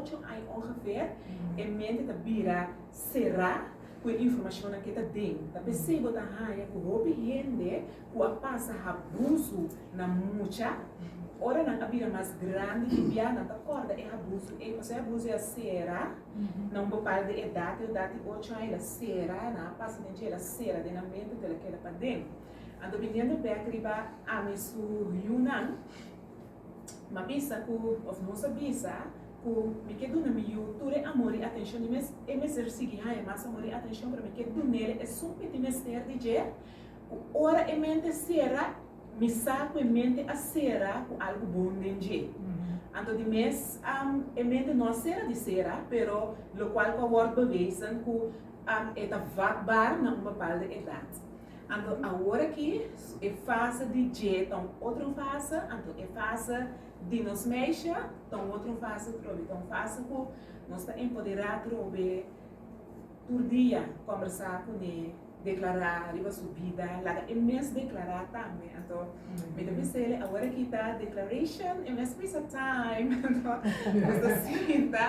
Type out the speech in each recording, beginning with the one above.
8 aña ongeveer, e mente ta bira será ku e informashon ku ta den. Ta p'esei bo ta haña ku hopi hende ku a pasa abuso na mucha, ora nan a bira mas grandi, di bia nan ta kòrda e abuso ei, pasobra e abuso a sera na un bepaalde edat, e edat di 8 aña el a sera, nan a pasa den dje, el a sera den nan mente, el a keda paden. Anto, biniendo bèk riba ami su yunan, m'a bisa ku, òf nos a bisa, ku mi ke duna mi yu tur e amor i atenshon di mes, e mester sigui haña mas amor i atenshon, pero mi ke dun'é esun ku e tin mester di dje, ku ora e mente sera, mi sa ku e mente a sera ku algu bon den dje. Anto di mes e mente no a sera di sera, pero lokual ku a wòrdu bewezen ku e ta vatbaar na un bepaalde edat. Anto awor aki e fase di dje ta un otro fase, anto e fase di nos meisje ta un otro fase trobe, ta un fase ku nos ta empoderá trobe tur dia, kombersá kuné, deklará riba su bida, laga e mes deklará tambe. Anto mi ta bis'é, awor aki ta declaration, e mes bisa time. Anto nos ta sinta,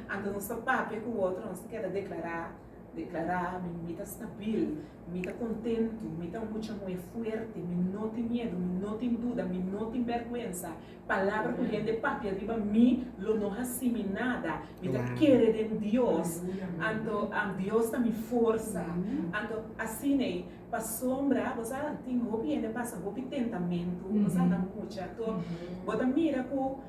anto nos ta papia ku otro, nos ta keda deklará, deklará: mi ta stabil, mi ta kontentu, mi ta mucha muhé fuerte, mi no tin miedu, mi no tin duda, mi no tin bèrgwensa. Palabra ku hende papia riba mi lo no hasi mi nada. Mi ta kere den Dios. Anto Dios ta mi forsa. Anto asina ei, pasobra bo sa tin hopi hende pasa hopi tentamentu, bo sa nan mucha. Anto bo ta mira ku.